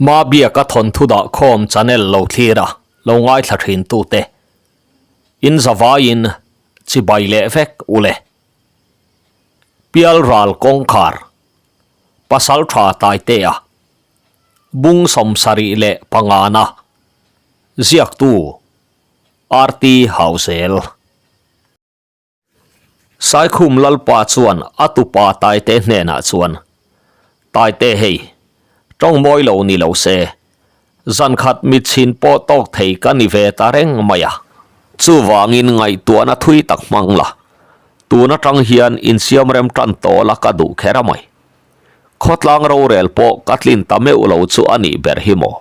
Mabiaka thawnthu dah khawm channel lo thlir a, lo ngaithla thin tute. In zavaiin chibai leh vek ule. Pialral kawngkhar, Pasaltha Taitea, Bung 75na, Ziaktu, RT Hauzel. Saikhum Lalpa chuan a tupa Taite hnenah chuan, Taite hei, tawng mawi lo ni lo se, zan khat mitchhin pawh tawk thei ka ni ve ta reng mai a. Chuvangin ngaihtuahna thui tak hmang la, tun atang hian insiam rem tan tawh la ka duh kher a mai. Khawtlang rorel pawh ka tlin ta meuh lo chu a nih ber hi maw?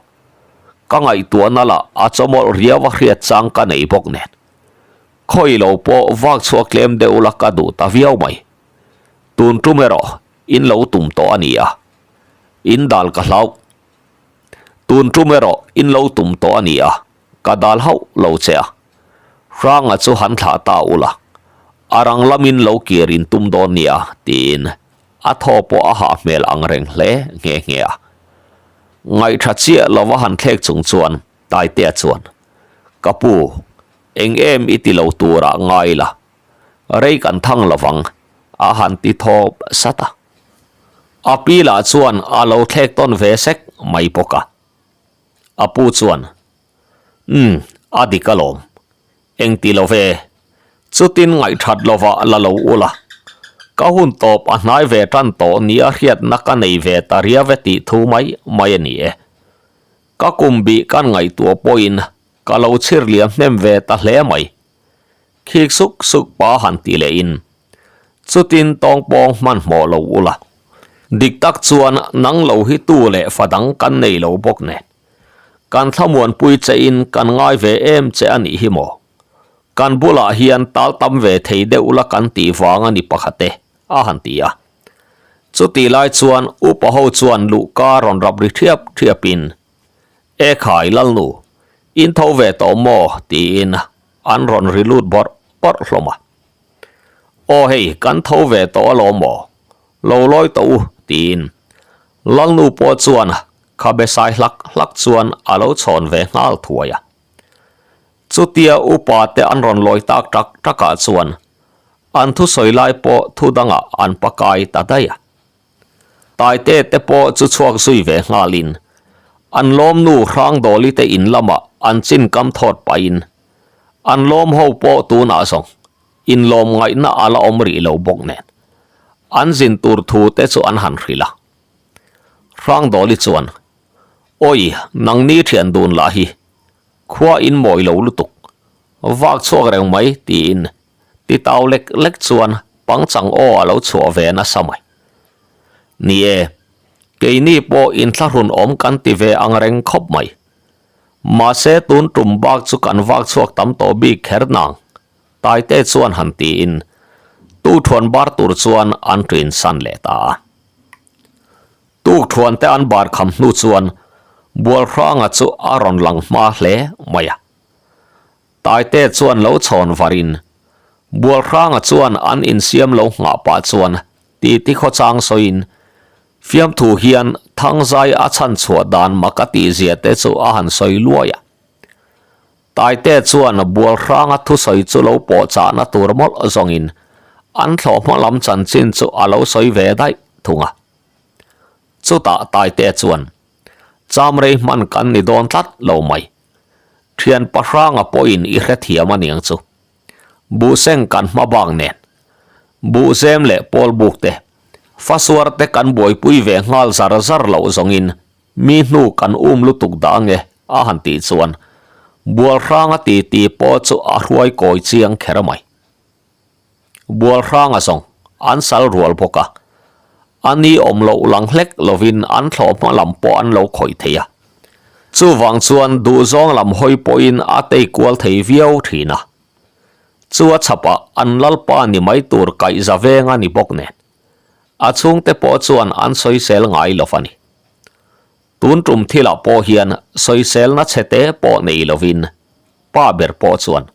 Ka ngaihtuahna lah a chawmawlh riau a hriat chang ka nei bawk nen. Khawi lo pawh vak chhuak tlem deuh la ka duh ta viau mai. Tun tum erawh in lo tum tawh a ni a, in dal ka hlau. Tun tum erawh in lo tum tawh a ni a, ka dal hauh lo che a. Hranga chu han thlah ta ula, a rang lamin lo kir in tum dawn nia tiin a thaw pawh a hah hmel ang reng hle nghe nghe a. Ngaihṭha chiah lova han thlek chung chuan Taitea chuan, Ka pu, eng em i ti lo turah ngai la, rei kan thang lovang, a han ti thawp sat a. A pi lah chuan a lo thlek tawn ve sek mai bawk a. A pu chuan, Umm, a dik alawm. Eng ti lo ve, chutin ngaihthat lovah la lo ula. Ka hun tawp a hnai ve tan tawh nia hriatna ka nei ve ta riau e tih thu mai mai a ni e. Ka kum bih kan ngaihtuah pawhin ka lo chhir liam hnem ve ta hle mai. Khik suk suk pa han ti lehin, Chutin tawngpawng hmanhmawh lo ula. Dik tak chuan nang lo hi tu leh fa dang kan nei lo bawk nen. Kan thlamuanpui che in kan ngai ve em che a nih hi maw? Kan bulah hian tal tam ve thei deuh la kan tih vang a ni pakhat e, a han ti a. Chutih lai chuan upa ho chuan luhka rawn rap ri thiap thiapin, E khai Lalnu, in tho ve tawh maw? tiin an rawn ri lut bawrh bawrh hlawm a. Aw hei, kan tho ve tawh alawm maw? Lo lawi tawh u, tiin Lalnu pawh chuan khabe sai hlak hlak chuan a lo chhawn ve nghal thuai a. Chutia upa te an rawn lawi tak tak takah chuan An thusawi lai pawh thu dangah an pakai ta daih a. Taite te pawh chu chhuak zui ve nghalin an lawmnu Hrangdawli te in lamah an chin kam thawt pahin an lawm ho pawh tunah zawng inlawm ngaihna a la awm rih lo bawk nen an zin tur thu te chu an han hrilh a. Hrangdawli chuan, Awi, nangni thian dun lah hi khua in mawi lo lutuk, vak chhuak reng mai tiin Ti tau lek lek chuan pangchang aw a lo chhuah ve nasa mai. Ni e, keini pawh inthlahrun awm kan ti ve ang reng khawp mai. Mahse tun tum bak chu kan vak chhuak tam tawh bik kher nang, Taite chuan han tiin Tukthuan bar tur chuan an ṭin san leh ta a. Tukthuan te an bar kham hnu chuan Bualhranga chu a rawn lang hma hle mai a. Taite chuan lo chhawn varin, Bualhranga chuan an insiam lo nghah pah chuan titi khawchang sawiin, fiamthu hian Thangzai a chhan chhuah dan mak a tihzia te chu a han sawi luai a. Taite chuan Bualhranga thusawi chu lo pawh chahna tur mawlh zawngin an thlawhhma lam chanchin chu a lo sawi ve daih thung a. Chutah Taite chuan, Chamrei hman kan ni dawn tlat lo mai. Thian pahranga pawhin i hrethiam a niang chu. Buhseng kan hma bak nen. Buhzem leh pawlbuk te, fasuar te kan buaipui ve nghal zar zar loh zawngin mi hnu kan um lutuk dah ange a han tih chuan Bualhranga titi pawh chu a hruai kawi chiang kher mai. Bualhranga zawng an sal rual bawk a, a ni awm loh lang hlek lovin an thlawh hma lam pawh an lo khawih thei a. Chuvang chuan duhzawng lam hawi pawhin a tei kual thei viau thin a. Chu a chhapah an lalpa ni mai tur kaihza veng a ni bawk nen, a chhungte pawh chuan an sawisel ngai lo a ni. Tun tum thilah pawh hian sawiselna chhete pawh nei lovin pa ber pawh chuan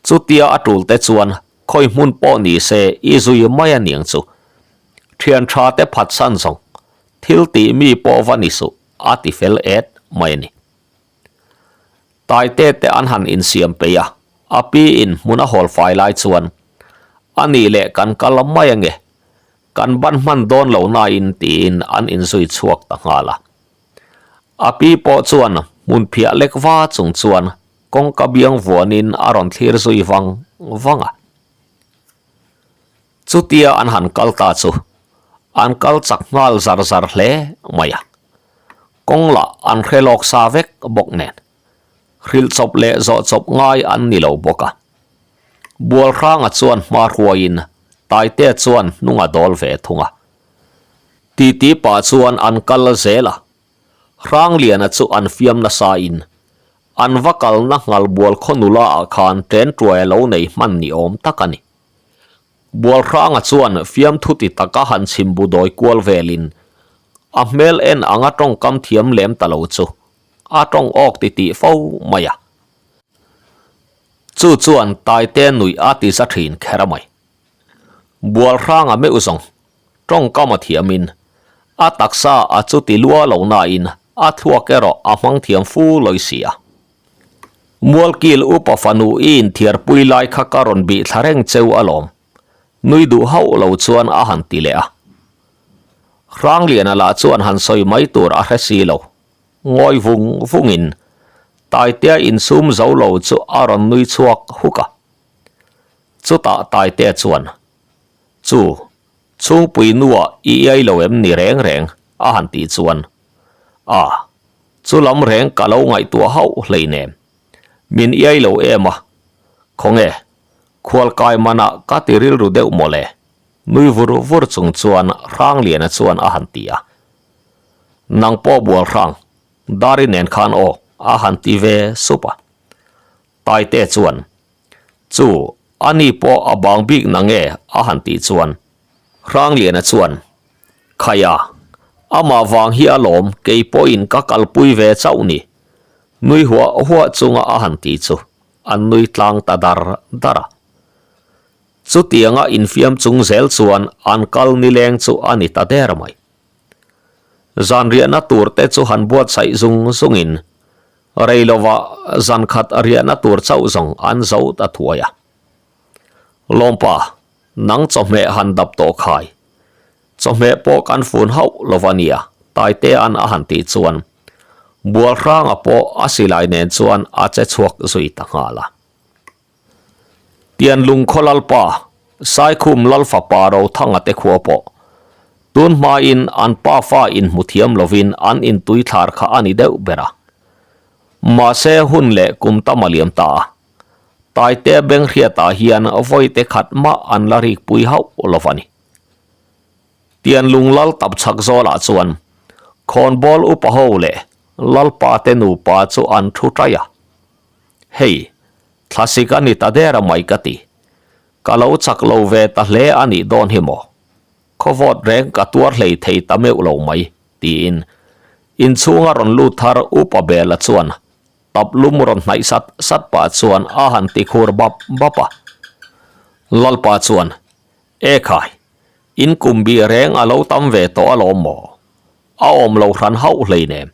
Chutia a tul te chuan khawi hmun pawh ni se i zui mai a niang chu. Thian tha te phatsan zawng thil tih mi pawh va ni suh a ti fel et mai a ni. Taite te an han insiam peih a, a pi in hmun a hawl fai lai chuan, A nih leh kan kal mai ange, kan ban hman dawn lo nain tiin an inzui chhuak ta nghal a. A pi pawh chuan hmun phiah lek va chung chuan kawngka biang vuanin a rawn thlir zui vang vang a. Chutia an han kal ta chu an kal chak nghal zar zar hle mai a, kawng lah an hre lawk sa vek bawk nen hrilh chawp leh zawh chawp ngai an ni lo bawk a. Bualhranga chuan hma hruaiin Taitea chuan hnung a dawl ve thung a. Titi pah chuan an kal zel a, Hrangliana chu an fiam nasa in an va kalna nghal bual khaw nula ah khan ṭen ṭuai a lo nei hman ni awm tak a ni. Bualhranga chuan fiamthu ti taka han chhimbu dawi kual velin a hmel en anga tawngkam thiam lem ta lo chu a tawng awk ti tih fo mai a. Chu chuan Taite nuih a ti za thin kher a mai. Bualhranga meuh zawng tawngkam a thiamin a taksa a chuti lua lo nain a thluak erawh a hmang thiam fu lawi si a. Mualkil upa fanu i inthiarpui lai kha ka rawn bih thla reng cheu alawm, nui duh hauh lo chuan a han ti leh a. Hrangliana lah chuan han sawi mai tur a hre si lo, ngawi vung vungin Taitea insum zo lo chu a rawn nui chhuak huk a. Chutah Taitea chuan, Chu, chhungpui nuah i iai lo em ni reng reng? a han tih chuan, A, chu lam reng ka lo ngaihtuah hauh hleinem. Min iai lo em a? Khawnge, khualkai manah ka ti rilru deuh mawle, nui vur vur chung chuan Hrangliana chuan a han ti a. Nang pawh bual hrang, Dari nen khan aw, a han ti ve sup a. Taite chuan, Chu, ani pawh a bang bik na nge? a han tih chuan Hrangliana chuan, Khaia, amah vang hi alawm kei pawhin ka kalpui ve chauh ni, nui huah huah chunga a han ti chu an nui tlang ta dar dar a. Chutianga infiam chung zel chuan an kal nileng chu a ni ta der mai. Zanriahna turte chu han buatsaih zung zungin Rei lova zan khat riahna tur chauh zawng an zo ta thuai a. Lawmpa, nang chawhmeh han dap tawh khai. Chawhmeh pawh kan fun hauh lova nia, Taitea'n a han tih chuan Bualhranga pawh a silai nen chuan a che chhuak zui ta nghal a. Tianlung khaw lalpa, Saikhum Lalfapa Rothanga te khua pawh tun hmain an pafa inhmu thiam lovin an intui thlar kha a ni deuh ber a. Mahse hun leh kum tam a liam ta a, Taitea Benghriatah hian vawite khat mah an la rikpui hauh lo va ni. Tianlung lal tap chhak zawlah chuan khawnbawl upa ho leh lalpa te nupa chu an thu ṭaih a. Hei, thlasik a ni ta der a mai ka ti. Ka lo chak lo ve ta hle a nih dawn hi maw? Khawvawt reng ka tuar hlei thei ta meuh lo mai, tiin inchhunga rawn lut thar Upa Bela chuan tap lum rawn hnaih sat sat pah chuan a han ti khur bap bap a. Lalpa chuan, E khai, in kum bih reng a lo tam ve tawh alawm maw? A awm lo hran hauh hleinem.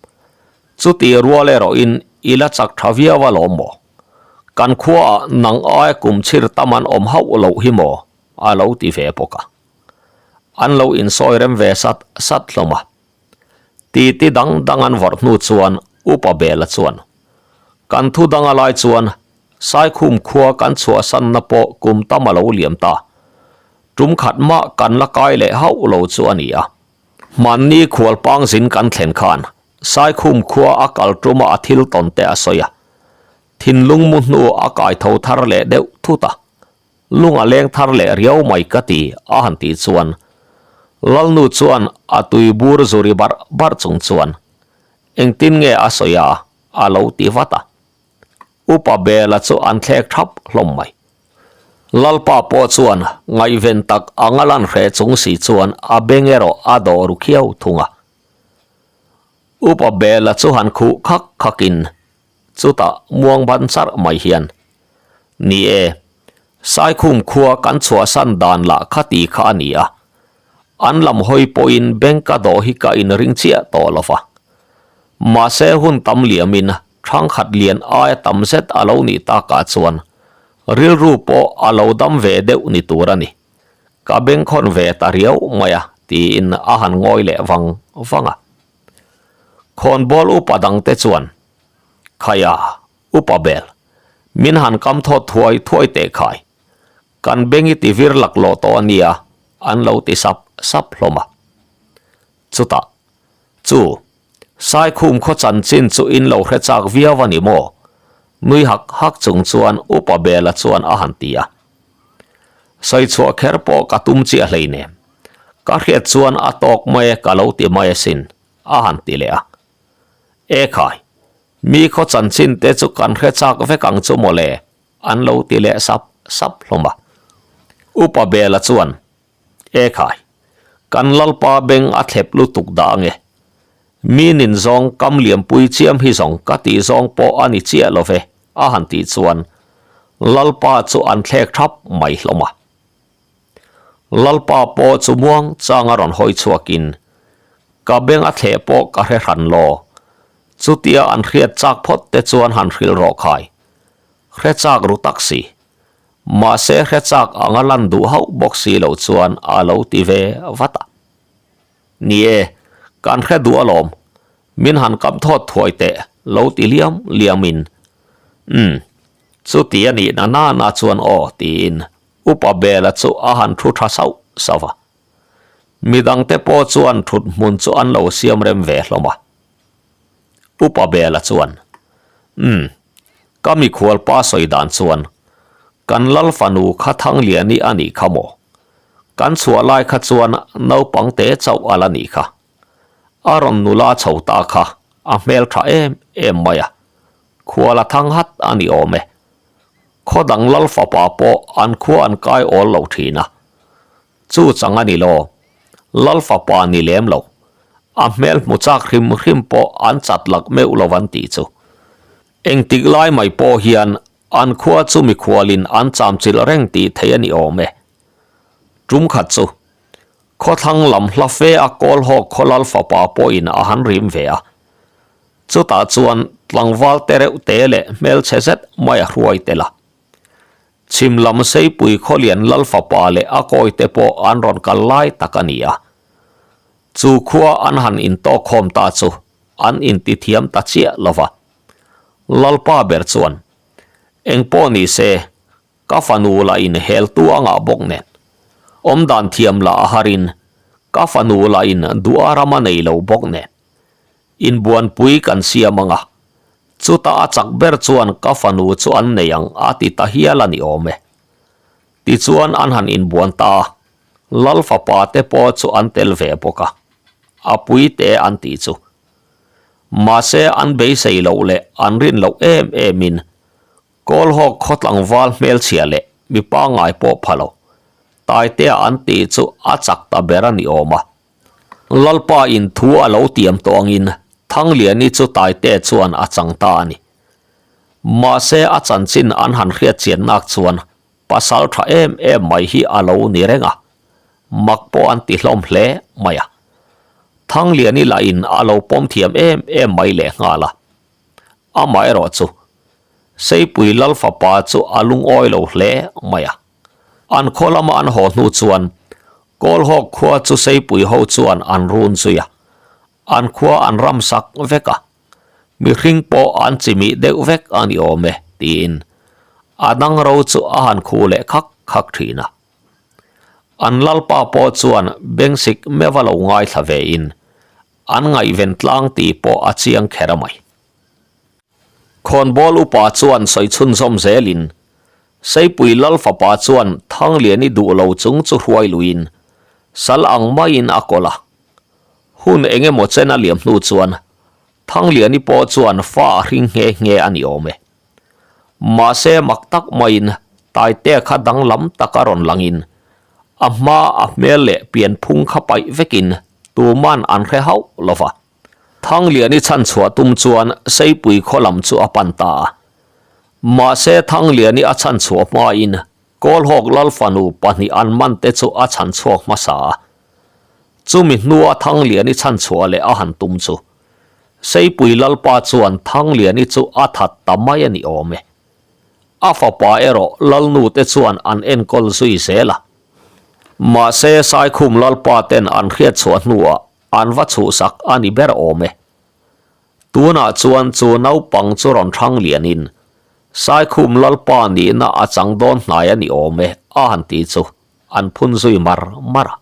Chuti rual erawhin i la chak tha viau alawm maw? Kan khuaah nang aia kum chhir tam an awm hauh loh hi maw? a lo ti ve bawk a. An lo insawi rem ve sat sat hlawm a. Titi dang dang an vawrh hnu chuan Upa Bela chuan, Kan thu dang a lai chuan Saikhum khua kan chhuahsanna pawh kum tam a lo liam ta. Tum khat mah kan la kai leh hauh lo chu a ni a. Hmanni khualpang zin kan thlen khan Saikhum khua a kal tuma a thil tawn te a sawi a. Thinlung mu hnu a kai tho thar leh deuh thut a. Lung a leng thar leh riau mai ka ti a han tih chuan Lalnu chuan a tui bur zuri barh barh chung chuan engtin nge a sawi a a lo ti vat a. Upa Bela chu an thlek thap hlawm mai. Lalpa pawh chuan ngaihven tak anga lan hreh chung si chuan a beng erawh a dawh ru khiau thung a. Upa Bela chu han khuh khak khakin chutah muang ban charh mai hian, Ni e, Saikhum khua kan chhuahsan dan lah kha ti kha a ni a, an lam hawi pawhin beng ka dawh hi ka inring chiah tawh lo va. Mahse hun tam liamin thangkhat lian aia tam zet a lo nih takah chuan rilru pawh a lo dam ve deuh ni tur a ni. Ka bengkhawn ve ta riau mai a tiin a han ngawi leh vang vang a. Khawnbawl upa dangte chuan, Khaia, upa bel, min han kam thawt thuai thuai teh khai. Kan beng i ti vir laklawh tawh a nia, an lo ti sap sap hlawm a. Chutah, Chu, Saikhum khaw chanchin chu in lo hre chak viau a ni maw? Nui hak hak chung chuan Upa Bela chuan a han ti a. Sawi chhuah kher pawh ka tum chiah hleinem. Ka hriat chuan a tawk mai e ka lo ti mai asin, a han ti leh a. E khai, mi khaw chanchin te chu kan hre chak vek ang chu mawle, an lo ti leh sap sap hlawm a. Upa Bela chuan, E khai, kan Lalpa beng a thlep lutuk dah ange. Mi nin zawng kam liampui chiam hi zawng ka tih zawng pawh a ni chiah lo ve, a han tih chuan Lalpa chu an thlek thap mai hlawm a. Lalpa pawh chu muang chang a rawn hawi chhuakin, Ka beng a thleh pawh ka hre hran law, chutia an hriat chak phawt te chuan han hrilh rawh khai. Hre chak ru tak si. Mahse hre chak anga lan duh hauh bawk si lo chuan a lo ti ve vat a. Ni e, kan hre duh alawm, min han kam thawt thuai teh lo ti liam liamin. Umm, chuti a nih na nana chuan aw tiin Upa Bela chu a han thu tha sauh sauh a. Midangte pawh chuan thut hmun chu an lo siam rem ve hlawm a. Upa Bela chuan, Umm, ka mikhual pa sawi dan chuan kan lal fanu kha Thangliani a nih kha maw? Kan chhuah lai kha chuan naupang te chauh a la nih kha. A rawn nula chho ta kha a hmel tha em em mai a, khual a thang hat a ni awm e. Khaw dang lal fapa pawh an khua an kai awl lo thin a. Chu chang a ni lo, lal fapa ni lem lo. A hmel hmu chak hrim hrim pawh an chat lak meuh lo an tih chu. Engtik lai mai pawh hian an khua chu mikhualin an cham chilh reng tih theih a ni awm e. Tum khat chu, khawthlang lam hla fe a Kawlhawk khaw lal fapa pawhin a han rim ve a. Chutah chuan tlangval te reuh te leh hmelchhe zet mai a hruai tel a. Chhim lam Seipui Khawlian Lal fapa leh a kawite pawh an rawn kal lai tak a ni a. Chu khua an han intawkkhawm ta chu an intithiam ta chiah lo va. Lalpa ber chuan, Engpawh ni se, ka fanu lah in heltu a ngah bawk nen, awmdan thiam lah a harin, ka fanu lah in duh a ram a nei lo bawk nen, Inbuanpui kan siam ang a, chutah a chak ber chuan ka fanu chu an nei ang a ti ta hial a ni awm e. Tichuan an han inbuan ta a, Lal fapa te pawh chu an tel ve bawk a, a pui te an tih chu. Mahse an beisei loh leh an rin loh em emin Kawlhawk khaw tlangval hmelchhia leh mi pangngai pawh pha lo, Taitea an tih chu a chak ta ber a ni awm a. Lalpa in thu a lo tiam tawh angin Thangliani chu Taite chuan a chang ta a ni. Mahse a chanchin an han hriat chian nak chuan pasal tha em em mai hi a lo ni reng a, mak pawh an ti hlawm hle mai a. Thangliani lah in a lo pawm thiam em em mai lehnghal a. Amaherawh chu Seipui Lal fapa chu a lungawi lo hle mai a. An khaw lama an haw hnu chuan Kawlhawk khua chu Seipui ho chuan an run zui a, an khua an ram sak vek a, mihring pawh an chimih deuh vek a ni awm e tiin a dang ro chu a han khu leh khak khak thin a. An lalpa pawh chuan bengsik meuh a lo ngaithla vein an ngaihven tlang tih pawh a chiang kher a mai. Khawnbawl upa chuan sawi chhunzawm zelin, Seipui Lal fapa chuan Thangliani duh lo chung chu hruai luiin sal ang maiin a kawl a. Hun eng emaw chen a liam hnu chuan Thangliani pawh chuan fa a hring nghe nghe a ni awm e. Mahse mak tak maiin Taitea kha danglam taka rawn langin a hma a hmel leh pianphung kha paih vekin tuman an hre hauh lo va. Thangliani chhanchhuah tum chuan Seipui khaw lam chu a pan ta a. Mahse Thangliani a chhanchhuah hmain Kawlhawk Lal fanu pahnih an man te chu a chhanchhuak hmasa a. Chumi hnua Thangliani chhanchhuah leh a han tum chu. Seipui Lalpa chuan Thangliani chu a that ta mai a ni awm e. A fapa erawh Lalnu te chuan an enkawl zui zel a. Mahse Saikhum Lalpa ten an hriat chhuah hnuah an va chhuhsak a ni ber awm e. Tunah chuan chu naupang chu rawn hrang lianin Saikhum Lalpa nihna a chang dawn hnai a ni awm e a han ti chu an phun zui mar mar a.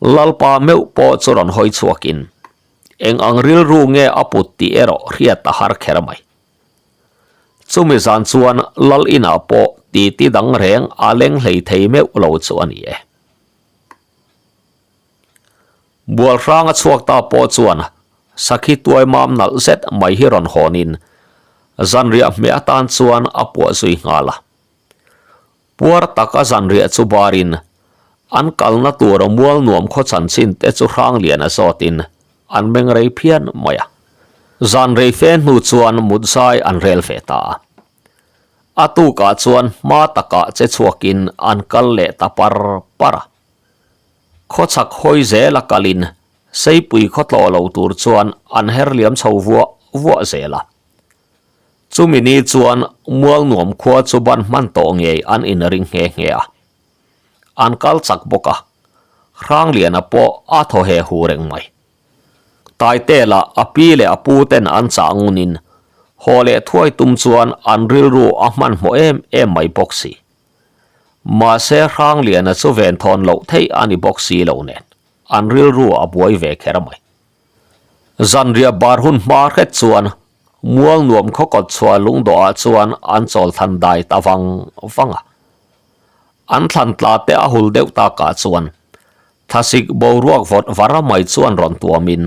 Lalpa meuh pawh chu rawn hawi chhuakin eng ang rilru nge a put tih erawh hriat a har kher mai. Chumi zan chuan Lal inah pawh titi dang reng a leng hlei thei meuh lo chu a ni e. Bual hranga chhuak ta pawh chuan sakhi tuai mam nalh zet mai hi rawn hawnin zanriah hmeh atan chuan a puah zui nghal a. Puar taka zanriah chu barin an kalna tur mual nuam khaw chanchin te chu Hrangliana zawtin an meng rei phian mai a. Zan rei fe hnu chuan mut zai an rel ve ta a. A tukah chuan hma takah che chhuakin an kal leh ta par par a. Khawchhak hawi zela kalin Seipui khaw tlawh lo tur chuan an her liam chho vuah vuah zel a. Chumi ni chuan Mualnuam khua chu ban hman tawh ngei an inring nghe nghe a. An kal chak bawk a, Hrangliana pawh a thaw he hu reng mai. Taitela a pi leh a pu ten an chah ngunin haw leh thuai tum chuan an rilru a hmanhmawh em em mai bawk si. Mahse Hrangliana chu venthawn loh theih a ni bawk si lo nen, an rilru a buai ve kher mai. Zanriah bar hun hma hret chuan mual nuam khaw kawt chhuah lungdawhah chuan an chawl thlan dai ta vang vang a. An thlan tla te a hul deuh takah chuan thlasik boruak vawt var mai chuan rawn tuamin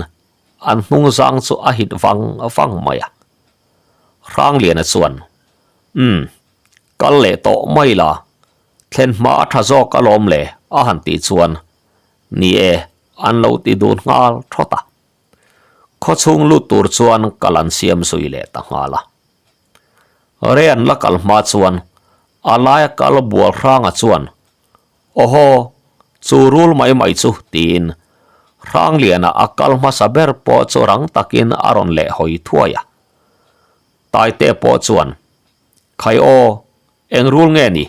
an hnungzang chu a hit vang vang mai a. Hrangliana chuan, Umm. Kal leh tawh mai la, thlen hma a tha zawk alawm le a han tih chuan ni e an lo ti dun nghal thawt a. Khawchhung lut tur chuan kal an siam zui leh ta nghal a. Rei an la kal hma chuan a laia kal bual hranga chuan Awhaw, chu rul mai mai chu tiin Hrangliana a kal hmasa ber pawh chu rang takin a rawn lehhawi thuai a. Taite pawh chuan Khai aw, eng rul nge ni?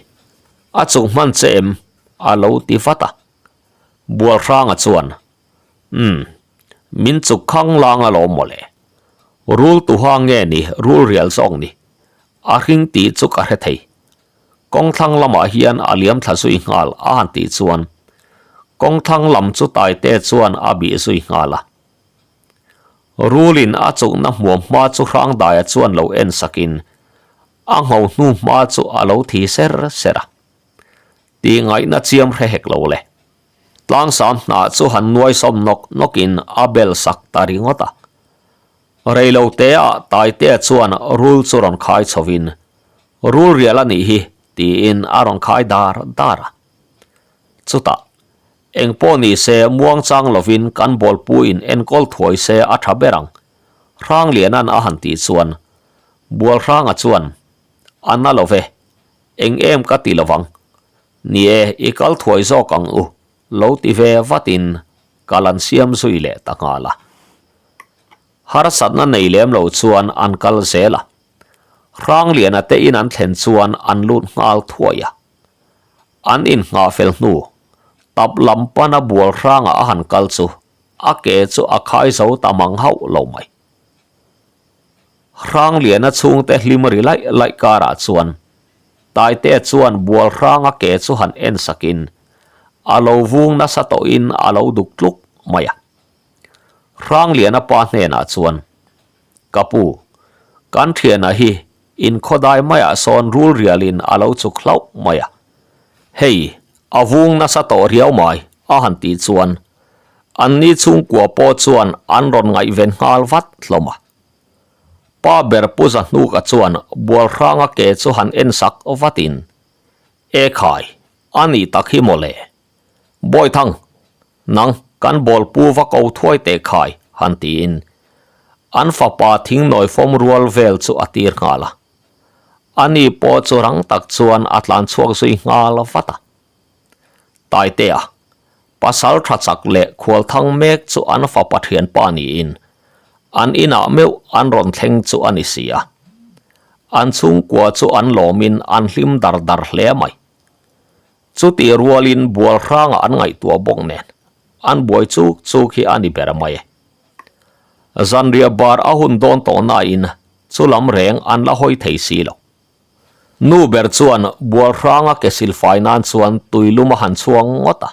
A chuk hman che em? A lo ti vat a. Bualhranga chuan, Umm, min chuk khang lang alawm mawle. Rul tuha nge ni rul rial zawk ni? A hring tih chu ka hre thei. Kawngthlang lamah hian a liam thla zui nghal a han tih chuan kawngthlang lam chu Taite chuan a bih zui nghal a. Rulin a chukna hmuam hma chu Hrangdaia chuan lo en sakin a ngho hnu hma chu a lo thi ser ser a. Tih ngaihna chiam hre hek lo le. Tlangsam hnah chu han nuai sawm nawk nawkin a bel sak ta ringawt a. Reilo teah Taitea chuan rul chu rawn khai chhovin, Rul rial a nih hi, tiin a rawn khai dar dar a. Chutah Eng pawh ni se muangchang lovin kan bawlpu in enkawl thuai se a tha ber ang, Hrangliana'n a han tih chuan Bualhranga chuan, A na lo ve, eng em ka ti lovang, ni e i kal thuai zawk ang u, lo ti ve vatin kal an siam zui leh ta nghal a. Harsatna nei lem lo chuan an kal zel a, Hrangliana te in an thlen chuan an lut nghal thuai a. An innghah fel hnu, tap lam pana bual hrangah a han kal chu a ke chu a khai zo ta mang hauh lo mai. Hrangliana chhungte hlim ri laih laih karah chuan Taitea chuan bual hranga ke chu han en sakin a lo vung nasa tawhin a lo duk tluk mai a. Hrangliana pa hnenah chuan, Ka pu, kan thiana hi Inkhawdai maiah sawn rul rialin a lo chuk hlauh mai a. Hei, a vung nasa tawh riau mai, a han tih chuan anni chhungkua pawh chuan an rawn ngaihven nghal vat hlawm a. Pa ber Pu Zahnuka chuan Bualhranga ke chu han en sak vatin, E khai, a nih tak hi mawle. Bawithang, nang kan bawlpu va ko thuai teh khai, han tiin an fapa thingnawi fawm rual vel chu a tir nghal a. Ani pawh chu rang tak chuan a tlan chhuak zui nghal vat a. Taitea, pasal tha chak leh khual thang mek chu an fapa thianpa niin. An inah meuh an rawn thleng chu a ni si a. An chhungkua chu an lawmin an hlim dar dar hle mai. Chutih rualin bual hrangah an ngaihtuah bawk nen an buai chuk chuk hi a ni ber mai e. Zanriah bar a hun dawn tawh nain chu lam reng an la hawi thei si lo. Nu ber chuan bual hranga ke silfai nan chuan tuilum a han chhuang ngawt a.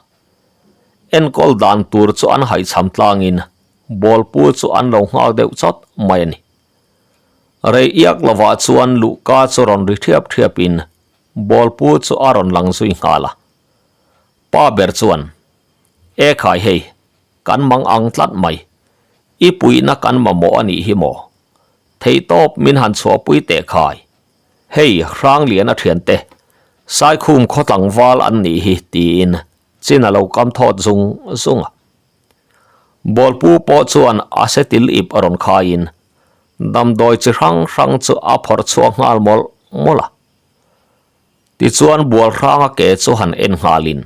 Enkawl dan tur chu an haihchham tlangin bawlpu chu an lo nghak deuh chawt mai a ni. Rei iak lovah chuan luhka chu rawn ri thiap thiapin bawlpu chu a rawn lang zui nghal a. Pa ber chuan, E khai hei, kan mang ang tlat mai. I puihna kan mamawh a nih hi maw? Theihtawp min han chhuahpui teh khai. Hei, Hrangliana thiante, Saikhum khaw tlangval an nih hi, tiin chin a lo kam thawt zung zung a. Bawlpu pawh chuan a setil ip a rawn khaiin damdawi chi hrang hrang chu a phawrh chhuak nghal mawlh mawlh a. Tichuan Bualhranga ke chu han en nghalin,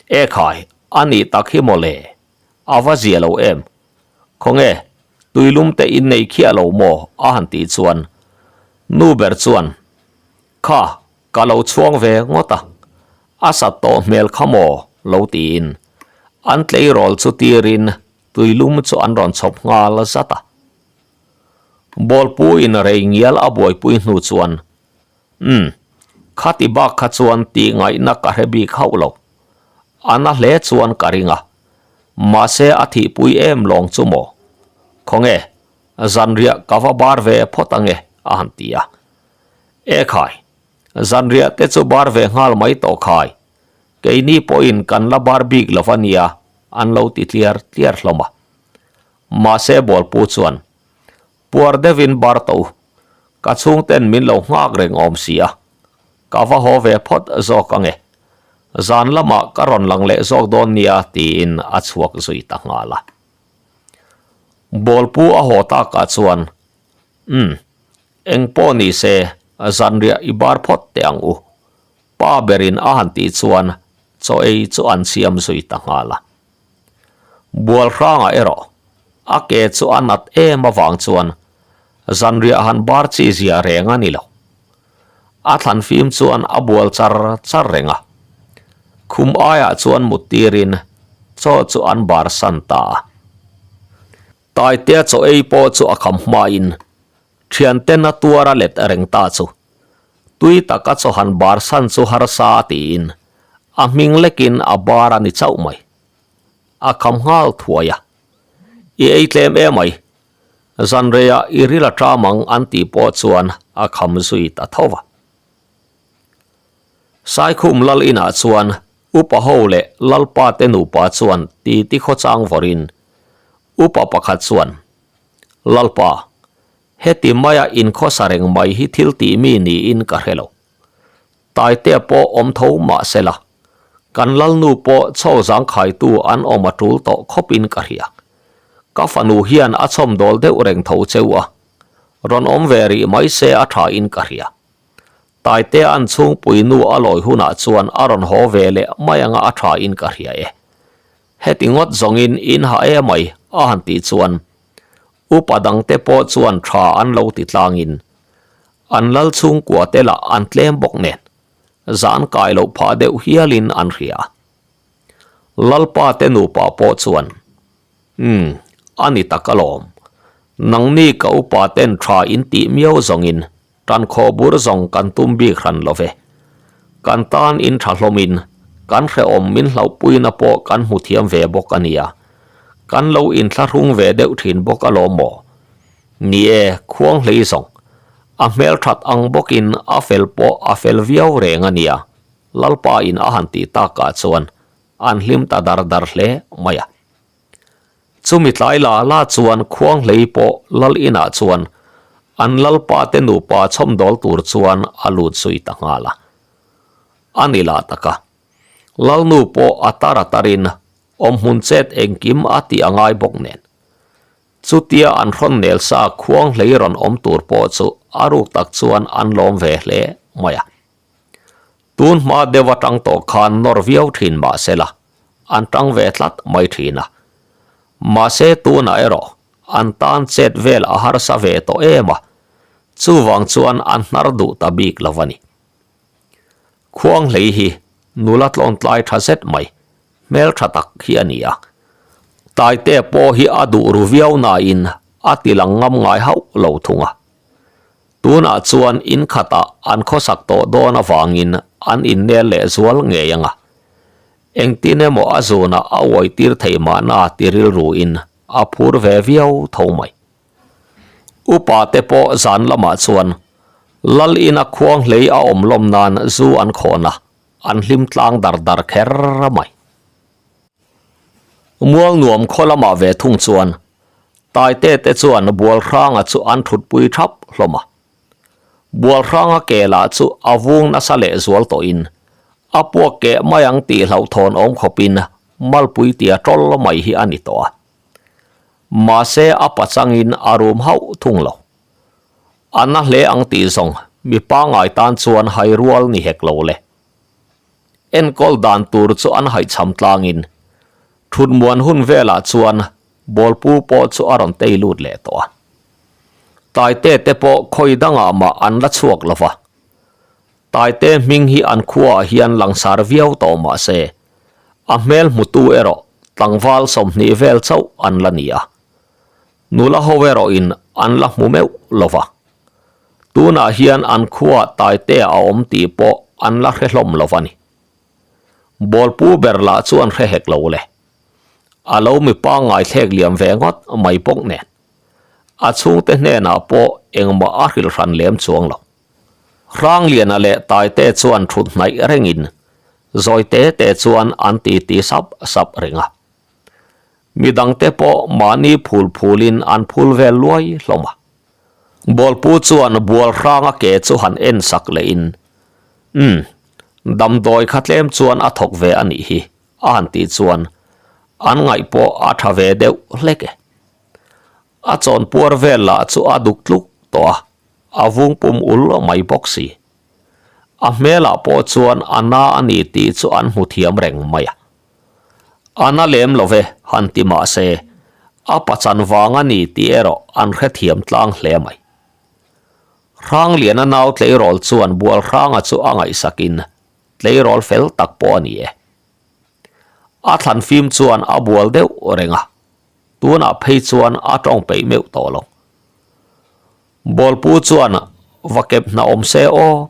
E khai, a nih tak hi mawle, a va zia lo em? Khawnge, tuilum te in nei khiah lo maw? a han tih chuan nu ber chuan, Kha, ka lo chhuang ve ngawt a, a sat tawh hmel kha maw? lo tiin an tleirawl chu tirin tuilum chu an rawn chhawp nghal zat a. Bawlpuiin rei ngial a buaipui hnu chuan, Umm, khati bak kha chuan tih ngaihna ka hre bik hauh lo. A na hle chuan ka ring a. Mahse a thihpui em lawng chu maw? Khawnge, zanriah ka va bar ve phawt ange a han ti a. E khai, zanriah te chu bar ve nghal mai tawh khai. Keini pawhin kan la bar bik lo va nia an lo ti tliar tliar hlawm a. Mahse Bawlpu chuan, Puar deuhin bar tawh u, ka chhungten min lo nghak reng awm si a, ka va haw ve phawt zawk ange. Zan lamah ka rawn lang leh zawk dawn nia tiin a chhuak zui ta nghal a. Bawlpu a haw takah chuan, Umm, eng pawh ni se, zanriah i bar phawt teh ang u. Pa berin a han tih chuan chaw ei chu an siam zui ta nghal a. Bualhrangah erawh a ke chu a nat em avang chuan zanriah han bar chi zia reng a ni lo. A thlan fim chuan a bual char char reng a. Khum aiah chuan mut tirin chaw chu an bar san ta a. Taitea chaw ei pawh chu a kham hmain thianten a tuar a let reng ta chu tui taka chaw han bar san chu harsa a tiin a hming lekin a bar a ni chauh mai. A kham nghal thuai a. I ei tlem emai. Zanreiah i ril a ṭam ang an tih pawh chuan a kham zui ta tho va. Saikhum lal inah chuan upa ho leh lalpa te nupa chuan titi khawchang vawrin upa pakhat chuan, Lalpa, heti maia inkhawsa reng mai hi thil tih mi niin ka hre lo. Taitea pawh awm tho mah sela, kan lalnu pawh chho zangkhaitu an awm a tul tawh khawpin ka hria. Ka fanu hian a chhawmdawl deuh reng tho cheu a, rawn awm ve rih mai se a tha in ka hria. Taitea an chhungpui nu a lawi hunah chuan a rawn haw ve leh mai anga a tha in ka hria e. Heti ngawt zawngin in ha e mai a han tih chuan upa dangte pawh chuan tha an lo ti tlangin an lal chhungkua te lah an tlem bawk nen zan kai loh phah deuh hialin an hria. Lalpa te nupa pawh chuan Umm, a ni tak alawm. Nangni ka upa ten tha in tih miau zawngin tan khaw bur zawng kan tum bik hran lo ve. Kan tan in tha hlawmin kan hrehawm min hlauhpuina pawh kan hmu thiam ve bawk a nia. Kan lo inthlahrung ve deuh thin bawk alawm maw? Ni e, khuang hlei zawng. A hmelthat ang bawkin a fel pawh a fel viau reng a nia, Lalpa in a han tih takah chuan an hlim ta dar dar hle mai a. Chumi tlai la la chuan khuang hlei pawh lal inah chuan an Lalpa te nupa chhawmdawl tur chuan a lut zui ta nghal a. A ni lah tak a, Lalnu pawh a tar a tarin awmhmun chet engkim a tih a ngai bawk nen. Chutia an hrawn nel sa khuang hlei rawn awm tur pawh chu a ruk tak chuan an lawm ve hle mai a. Tun hma deuh atang tawh khan nawr viau thin mah sela, an tang ve tlat mai thin a. Mahse tunah erawh. an tan chet vel a harsa ve tawh em a, chuvang chuan an hnar duh ta bik lo a ni. Khuanghlei hi nula tlawntlai tha zet mai, hmeltha tak hi a ni a. Taite pawh hi a duh ru viau nain a ti lang ngam ngai hauh lo thung a. Tunah chuan in khatah an khawsak tawh dawn avangin an innel leh zual ngei ang a. Engtin emaw a zunah a uai tir thei mahna ti rilruin a phur ve viau tho mai. Upa te pawh zan lamah chuan Lal ina khuang hlei a awm lawm nan zu an khawn a, an hlim tlang dar dar kher mai. Mual nuam khaw lamah ve thung chuan Taite te chuan Bualhranga chu an thutpui thap hlawm a. Bualhranga ke lah chu a vung nasa leh zual tawhin a puak keh mai ang tih hlauhthawn awm khawpin malpui tia tawl mai hi a ni tawh a. Mahse a pachangin a rum hauh thung lo. A na hle ang tih zawng mi pangngai tan chuan hai rual ni hek lo le. Enkawl dan tur chu an haihchham tlangin thutmuan hun velah chuan bawlpu pawh chu a rawn tei lut leh tawh a. Taite te pawh khawi dangah mah an la chhuak lo va. Taite hming hi an khuaah hian langsar viau tawh mah se, a hmel hmutu erawh tlangval 20 vel chauh an la ni a. Nula ho erawhin an la hmu meuh lo va. Tunah hian an khuaah Taitea a awm tih pawh an la hre hlawm lo va ni. Bawlpu ber lah chu an hre hek lo le. A lo mi pangngai thlek liam ve ngawt mai bawk nen. A chhungte hnenah pawh engmah a hrilh hran lem chuang lo. Hrangliana leh Taite chuan thut hnaih rengin zawi te te chuan an titi sap sap reng a. Mi dangte pawh mahni phul phulin an phul vel luai hlawm a. Bawlpu chuan bual hranga ke chu han en sak lehin, Umm, damdawi kha tlem chuan a thawk ve a nih hi, a han tih chuan an ngaih pawh a tha ve deuh hlek e. A chawnpuar vel lah chu a duk tluk tawh a, a vung pum ul mai bawk si. A hmelah pawh chuan a na a ni tih chu an hmu thiam reng mai a. A na lem lo ve, han ti mah se, a pachan vang a ni tih erawh an hrethiam tlang hle mai. Hrangliana nau tleirawl chuan Bualhranga chu a ngaihsakin tleirawl fel tak pawh a ni e. A thlan fim chuan a bual deuh reng a, tunah phei chuan a tawng peih meuh tawh lo. Bawlpu chuan va kep hna awm se aw,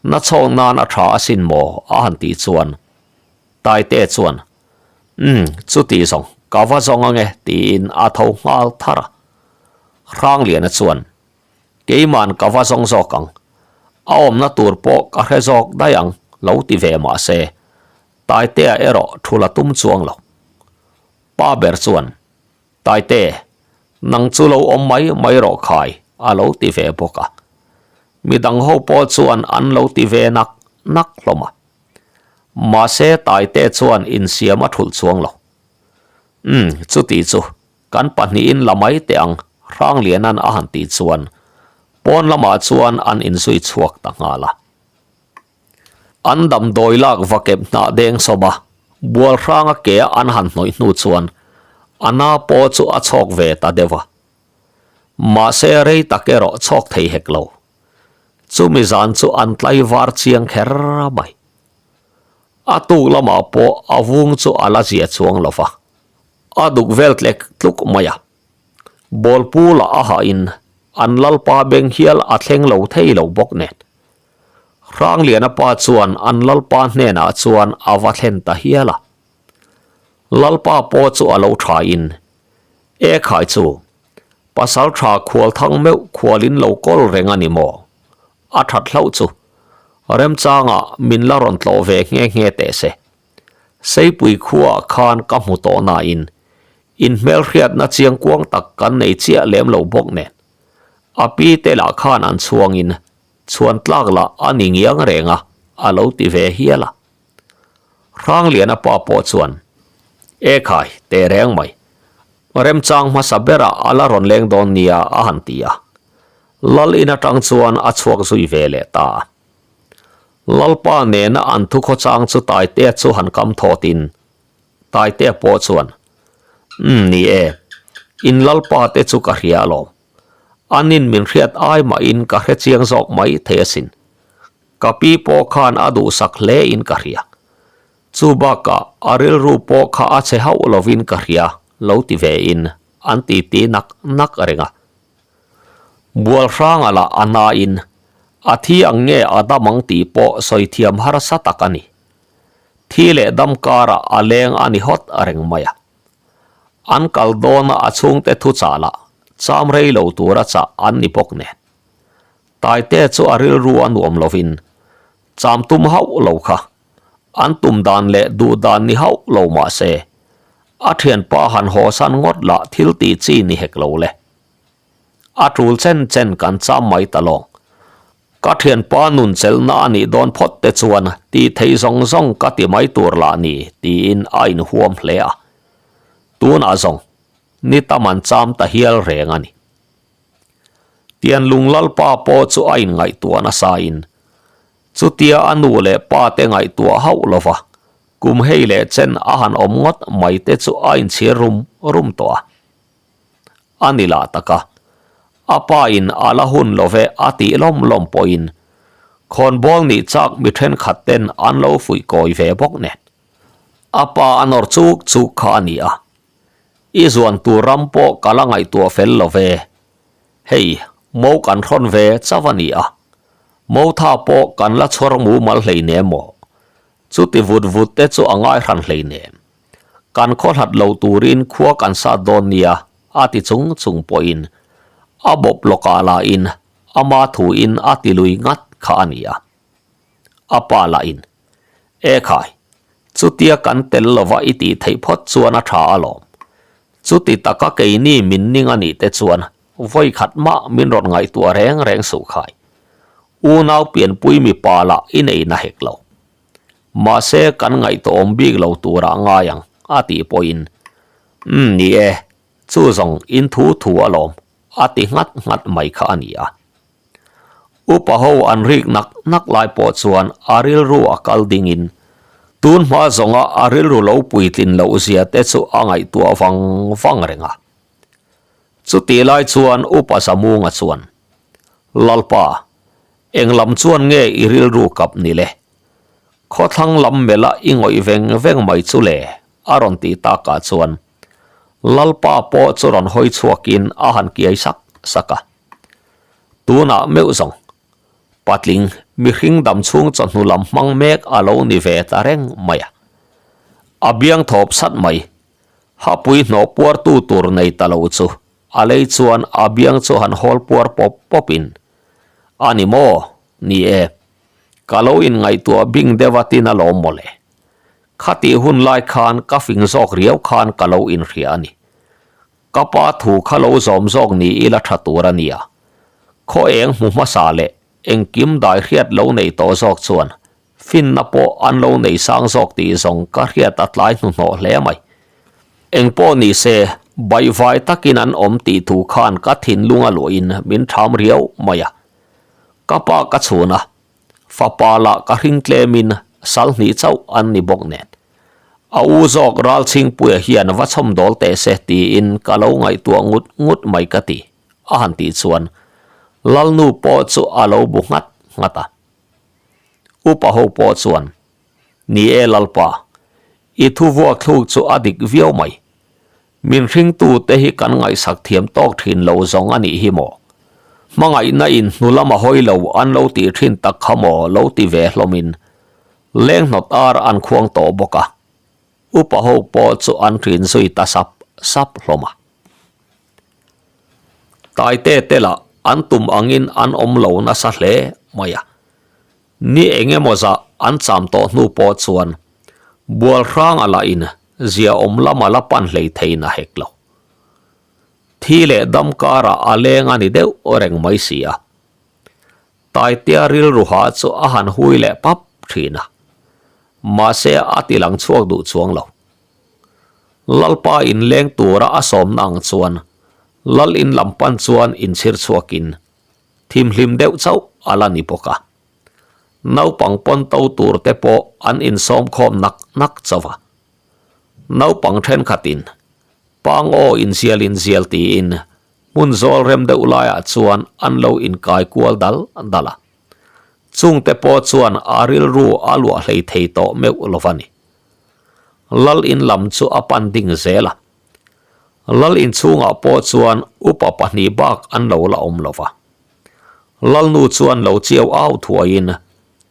na chhawk nan a tha asin maw a han tih chuan Taite chuan Umm chuti zawng ka va zawng ange tiin a tho nghal thar a. Hrangliana chuan Keiman ka va zawng zawk ang, a awmna tur pawh ka hre zawk daih ang lo ti ve mah se Taitea erawh thu la tum chuang lo. Pa ber chuan Taite, nang chu lo awm mai mai rawh khai, a lo ti ve bawk a. Midang ho pawh chuan an lo ti ve nak nak hlawm a. Mahse Taite chuan insiam a thulh chuang lo. Umm, chuti chu, kan pahnihin la mai teh ang, Hrangliana'n a han tih chuan pawn lamah chuan an inzui chhuak ta nghal a. An damdawi lak va kep hnah deng sawm a, bual hranga ke a an han hnawih hnu chuan a na pawh chu a chhawk ve ta deuh a. Mahse rei tak erawh chhawk thei hek lo. Chumi zan chu an tlai var chiang kher mai. A tuk lamah pawh a vung chu a la zia chuang lo va, a duk vel tlek tluk mai a. Bawlpu lah a hahin an lalpa beng hial a thleng lo thei lo bawk nen. Hrangliana pa chuan an lalpa hnenah chuan a va thlen ta hial a. Lalpa pawh chu a lo thain, E khai chu, pasal tha khual thang meuh khualin lo kawl reng a ni maw? A that hlauh chu, remchangah min la rawn tlawh ve nghe nghe teh se. Seipui khuaah khan ka hmu tawh nain, inhmelhriatna chiangkuang tak kan nei chiah lem lo bawk nen. A pi te lah khan an chhuangin chhuan tlak lah a ni ngiang reng a, a lo ti ve hial a. Hrangliana pa pawh chuan, E khai, teh reng mai. Remchang hmasa berah a la rawn leng dawn nia a han ti a. Lal in atang chuan a chhuak zui ve leh ta a. Lalpa nena an thukhawchang chu Taitea chu han kam thawtin Taitea pawh chuan, Umm ni e. In lalpa te chu ka hria alawm. Anin min hriat ai mahin ka hre chiang zawk mai thei asin. Ka pi pawh khan a duhsak hle in ka hria. Chu bakah a rilru pawh kha a chhe hauh lovin ka hria lo ti ve in an titi nak nak reng a. Bualhranga lah a hnain a thi ang nge a dam ang tih pawh sawi thiam harsa tak a ni. Thi leh dam karah a leng a ni hawt reng mai a. An kal dawna a chhungte thu chah lah cham rei lo tura chah an ni bawk nen. Taite chu a rilru a nuam lovin cham tum hauh lo kha an tum dan leh duh dan ni hauh lo mah se a thianpa han hawsan ngawt lah thil tih chi ni hek lo le. A tul chen chen kan cham mai ta lawng. Ka thianpa nun chelhna a nih dawn phawt te chuan tih theih zawng zawng ka ti mai tur lah ni tiin a inhuam hle a. Tunah zawng ni tam an cham ta hial reng a ni. Tianlung Lalpa pawh chu a inngaihtuah nasa in chutia a nu leh pa te ngaihtuah hauh lova kum hei leh chen a han awm ngawt mai te chu a inchhir rum rum tawh a. A ni lah tak a, a pa in a la hun lo ve a tih lawm lawm pawhin khawnbawl nih chak mi thenkhat ten an lo fuih kawi ve bawk nen. A pa a nawr chuk chuk kha a ni a, I zuan tur ram pawh ka la ngaihtuah fel lo ve, hei mo kan hrawn ve chauh a ni a, mo tha pawh kan la chhawr mumal hleinem maw, chuti vut vut te chu a ngai hran hleinem. Kan khaw hlat lo turin khua kan sat dawn nia a ti chung chung pawhin a bawp lawkah lahin ama thuin a ti lui ngat kha a ni a. A pa lahin, E khai, chutia kan tel lova i tih theih phawt chuan a tha alawm. Chuti taka keini min ning a nih te chuan vawi khat mah min rawn ngaihtuah reng reng suh khai. Unau pianpui mipa lah i nei na hek lo. Mahse kan ngaihtuahawm bik lo turah ngai ang a tih pawhin, Umm ni e, chu zawng in thu thu alawm a ti nghat nghat mai kha a ni a. Upa ho an rik nak nak lai pawh chuan a rilru a kal dingin tun hma zawnga a rilru lo puitlin loh zia te chu a ngaihtuah vang vang reng a. Chutih lai chuan Upa Zamunga chuan, Lalpa, Eng lam chuan nge i rilru kap ni le? Khawthlang lam mela i ngawih veng veng mai chu le? a rawn tih takah chuan Lalpa pawh chu rawn hawi chhuakin a han kiai sak sak a. Tunah meuh zawng, patling mihring dam chhung chawhnu lam hmang mek a lo ni ve ta reng mai a. A biang thawp sat mai, hapui hnawh puartu tur nei ta lo chu a lei chuan a biang chu han hawl puar pawp pawpin A ni maw? Ni e. Ka lo inngaihtuah bing deuh a tin alawm mawle. Khatih hun lai khan ka fing zawk riau khan ka lo inhria a ni. Ka pa thu kha lo zawm zawk ni ila tha tur a nia. Khaw eng hmu hmasa leh engkim dai hriat lo nei tawh zawk chuan Finna pawh an lo nei sang zawk tih zawng ka hriat a tlai hnuhnawh hle mai. Engpawh ni se, baihvai takin an awm tih thu khan ka thinlung a luahin min ṭham riau mai a. Ka pa ka chhun a, fapa lah ka hring tlemin sal hnih chauh an ni bawk nen. A u zawk Ralchhingpuia hian va chhawm dawl teh se tiin ka lo ngaihtuah ngut ngut mai ka ti, a han tih chuan Lalnu pawh chu a lo bu nghat nghat a. Upa ho pawh chuan, Ni e Lalpa, i thu vuak thluk chu a dik viau mai. Min hringtute hi kan ngaihsak thiam tawk thin lo zawng a nih hi maw? Hmangaihna in hnu lama hawi lo an lo tih thin tak kha maw lo ti ve hlawmin leng hnawt ar an khuang tawh bawk a. Upa ho pawh chu an thin zui ta sap sap hlawm a. Taite te lah an tum angin an awm lo nasa hle mai a. Ni eng emaw zah an cham tawh hnu pawh chuan bual hranga lahin zia awm lama la pan hlei theiin a hek lo. Thi leh dam karah a leng a ni deuh reng mai si a. Taitea rilru ha chu a han hui leh pap thin a. Mahse a ti lang chhuak duh chuang lo. Lalpa inleng tura a sawmna ang chuan Lal in lam pan chuan inchhir chhuakin thimhlim deuh chauh a la ni bawk a. Naupang pawn to tur te pawh an insawm khawm nak nak chauh a. Naupang thenkhatin. Pang aw inzial inzial tiin hmun zawl rem deuh laiah chuan an lo inkai kual dal dal a. Chungte pawh chuan a rilru a luah hlei thei tawh meuh lo va ni. Lal in lam chu a pan ding zel a. Lal inchhungah pawh chuan upa pahnih bak an lo la awm lo va. Lalnu chuan lo chiau au thuaiin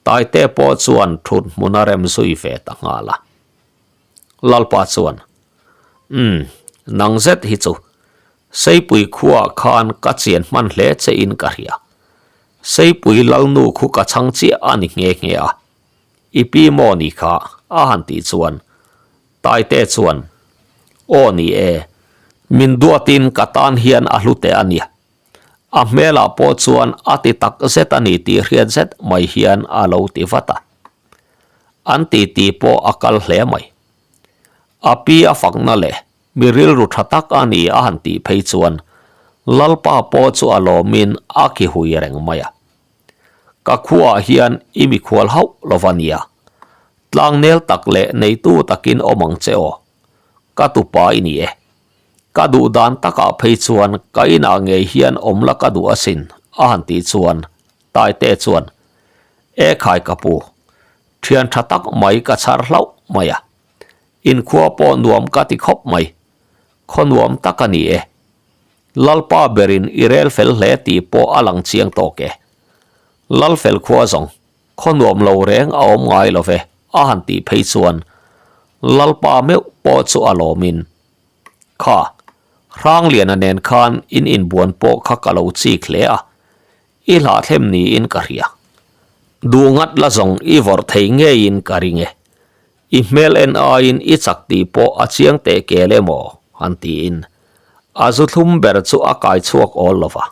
Taite pawh chuan thut hmun a rem zui ve ta nghal a. Lalpa chuan, Umm, nang zet hi chu Seipui khuaah khan ka chian hman hle che in ka hria. Seipui Lalnu khu ka chhang chiah a ni nghe nghe a. I pi maw ni kha? a han tih chuan Taite chuan, Aw ni e, min duatin ka tan hian a hlu teh a nia. A hmelah pawh chuan a ti tak zet a ni tih hriat zet mai hian a lo ti vat a. An titi pawh a kal hle mai. A pi a fakna leh mi rilru tha tak a ni a han tih phei chuan Lalpa pawh chu a lawmin a khi hui reng mai a. Ka khuaah hian i mikhual hauh lo va nia. Tlangnel tak leh neitu takin awm ang che aw. Ka tupa i ni e. Ka duh dan takah phei chuan ka inah ngei hian awm la ka duh asin, a han tih chuan Taite chuan, E khai ka pu, thian tha tak mai ka chhar hlauh mai a, inkhua pawh nuam ka ti khawp mai, khaw nuam tak a ni e. Lalpa berin i rel fel hle tih pawh a lang chiang tawk e. Lalfel khua zawng, khaw nuam lo reng a awm ngai lo ve, a han tih phei chuan Lalpa meuh pawh chu a lawmin, Kha, Hrangliana nen khan in inbuan pawh kha ka lo chik hle a, i hlahthlem niin ka hria. Duh ngat la zawng i vawrh thei ngeiin ka ring e. I hmel en aiin i chak tih pawh a chiang teh kel emaw? han tiin a zu thlum ber chu a kai chhuak awl lo va.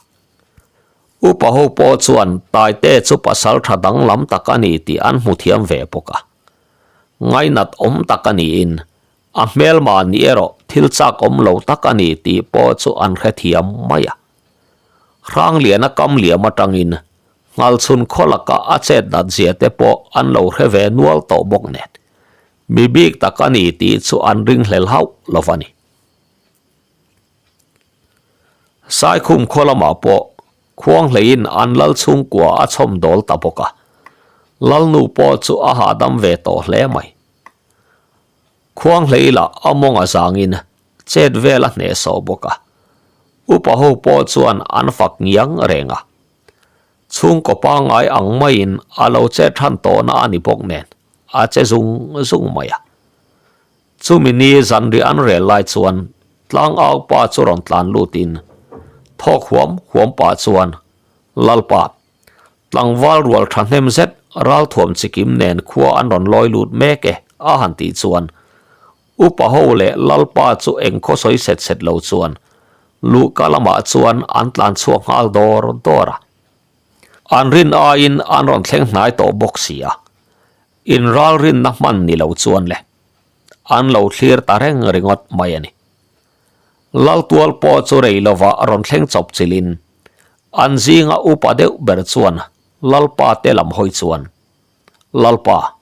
Upa ho pawh chuan Taite chu pasal tha danglam tak a ni tih an hmu thiam ve bawk a. Ngainat awm tak a niin A hmelma ni erawh thil chak awm lo tak a ni tih pawh chu an hrethiam mai a. Hrangliana kam liam atangin Nghalchhun khaw laka a chet dat zia te pawh an lo hre ve nual tawh bawk nen, mi bik tak a ni tih chu an ringhlel hauh lo va ni. Saikhum khaw lamah pawh Khuanghleiin an lal chhungkua a chhawm dawl ta bawk a, Lalnu pawh chu a hahdam ve tawh hle mai. Khuanghlei lah a mawng a zangin chet vel a hnehsawh bawk a, upa ho pawh chuan an fak ngiang reng a. Chhungkaw pangngai ang maiin a lo chet than tawhna a ni bawk nen a che zung zung mai a. Chumi ni zanriah an rel lai chuan tlangau pa chu rawn tlan lutin thawk huam huam pah chuan Lalpa Tlangval rual thahnem zet ralthuam chikim nen khua an rawn lawi lut mek e a han tih chuan upa ho leh Lalpa chu eng khaw sawi set set lo chuan luhka lamah chuan an tlan chhuak nghal dawr dawr a. An rin aiin an rawn thleng hnai tawh bawk si a, in ralrinna hman ni lo chuan le an lo thlir ta reng ringawt mai a ni. Laltual pawh chu rei lovah rawn thleng chawp chilhin an zinga upa deuh ber chuan Lalpa te lam hawi chuan, Lalpa,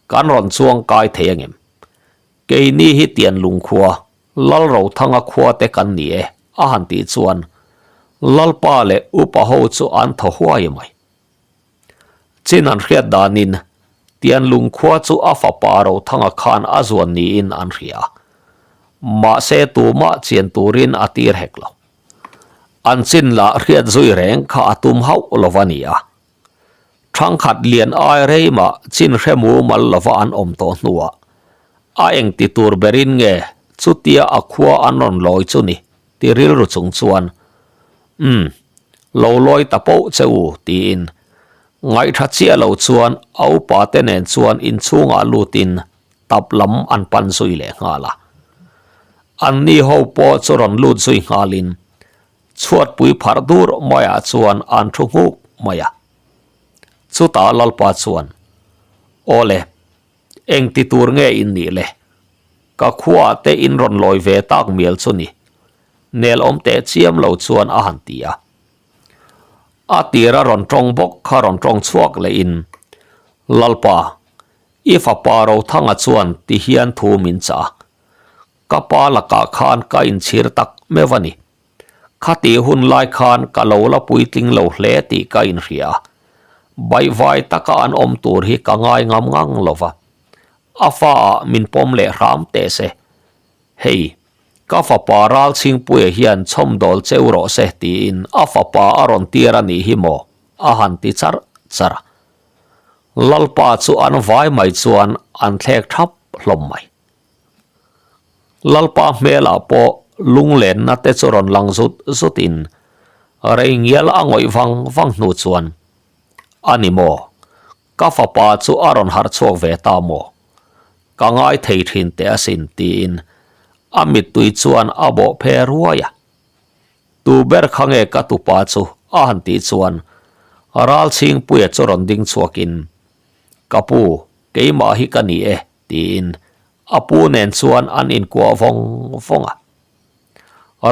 kan rawn chuang kai thei angem? Keini hi Tianlung khua, Lalrothanga khua te kan ni e, a han tih chuan Lalpa leh upa ho chu an thaw huai mai. Chin an hriat danin Tianlung khua chu a fapa Rothanga khan a zuan niin an hria a, mahse tumah chian turin a tir hek lo. An chin lah hriat zui reng kha a tum hauh lo va ni a. Thangkhat lian ai rei mah chin hre mumal lova an awm tawh hnuah a engti tur berin nge chutia a khua an rawn lawi chu ni ti rilru chung chuan Umm, lo lawi ta poh che u tiin ngaihṭha chiah lo chuan a upa te nen chuan inchhungah lutin tap lam an pan zui leh nghal a. Anni ho pawh chu rawn lut zui nghalin chhuatpui pharh dur maiah chuan an thu nghuk mai a. Chutah Lalpa chuan, Awle, engti tur nge in nih le? Ka khuaah te in rawn lawi ve tak mial chu ni, nel awm teh chiam lo chuan a han ti a. A tira rawn tawng bawk kha rawn tawng chhuak lehin, Lalpa, i fapa Rothanga chuan ti hian thu min chah a. Ka pa lakah khan ka inchhir tak meuh a ni. Khatih hun lai khan ka lo la puitling lo hle tih ka inhria a. Baihvai taka an awm tur hi ka ngai ngam ngang lo va. A fa ah min pawm leh hram teh se. Hei, ka fapa Ralchhingpuia hian chhawmdawl cheu rawh se tiin a fapa a rawn tir a nih hi maw? a han ti charh charh a. Lalpa chu an vai mai chuan an thlek thap hlawm mai. Lalpa hmelah pawh lunglenna te chu rawn lang zut zut in rei ngial a ngawih vang vang hnu chuan, A ni maw? Ka fapa chu a rawn harh chhuak ve ta maw? Ka ngai thei thin teh asin tiin a mittui chuan a bawh phe ruai a. Tu ber kha nge ka tupa chu a han tih chuan Ralchhingpuia chu rawn ding chhuakin, Ka pu, keimah hi ka ni e. Tiin a pu nen chuan an inkuah vawng vawng a.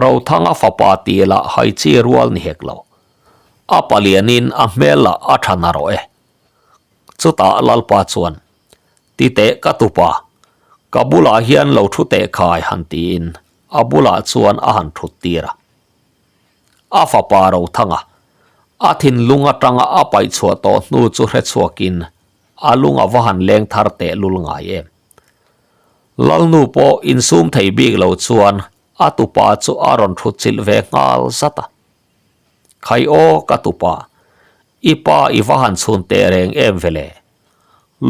Rothanga fapa tih lah hai chi rual ni hek lo. A palianin a hmel lah a tha narawh e. Chutah Lalpa chuan, Ti teh ka tupa, ka bulah hian lo thu teh khai han tiin a bulah chuan a han thut tir a. A fapa Rothanga a thinlung atanga a paih chhuah tawh hnu chu hre chhuakin A lung a va han leng thar teh lul ngai em. Lalnu pawh insum thei bik lo chuan a tupa chu a rawn thut chilh ve nghal zat a. Khai aw ka tupa, i pa i va han chhun teh reng em vele.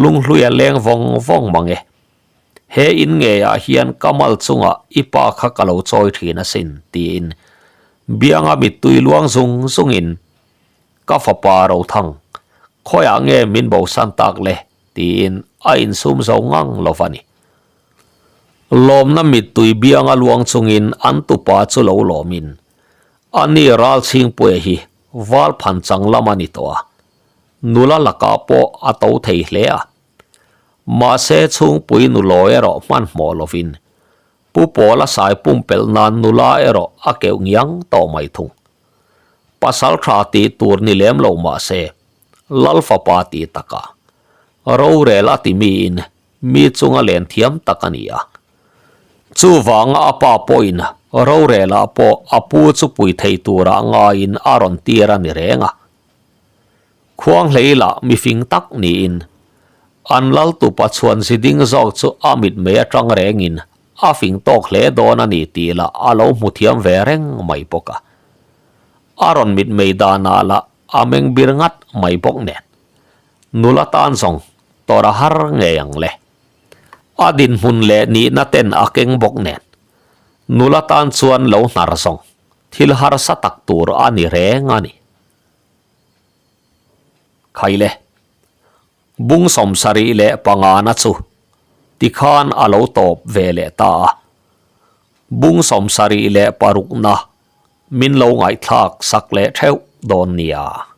Lunghlui a leng vawng vawng mang e. He in ngeiah hian ka mal chungah i pa kha ka lo chawi thin asin tiin bianga mittui luang zung zungin Ka fapa Rothang, khawiah nge min bosan tak le? tiin a insum zo ngang lo va ni. Lawmna mittui bianga luang chungin an tupa chu lo lawmin, A ni Ralchhingpuia hi val phan chang lam a ni tawh a, nula lakah pawh a to thei hle a. Mahse chhungpui nulawi erawh hmanhmawh lovin Pu Pawla sai pumpelh nan nula erawh a keuh ngiang tawh mai thung. Pasal tha tih tur ni lem lo mah se, Lal fapa tih takah rorel a ti miin mi chunga len thiam tak a ni a. Chuvanga a pa pawhin rorelah pawh a pu chu pui thei turah ngaiin a rawn tir a ni reng a. Khuanghlei lah mifing tak niin an lal tupa chhuan zi ding zawk chu a mitmei atang rengin a fing tawk hle dawn a ni tih lah a lo hmu thiam ve reng mai bawk a. A rawn mitmei danah lah a meng bir ngat mai bawk nen nula tan zawng tawrh a har ngei ang le. A dinhmun leh nihna ten a keng bawk nen nula tan chuan lo hnar zawng thil harsa tak tur a ni reng a ni. Khaile, bung 75 na chu tikhan a lo tawp ve leh ta a, bung 76 na min lo ngaihthlak sak leh theuh dawn nia.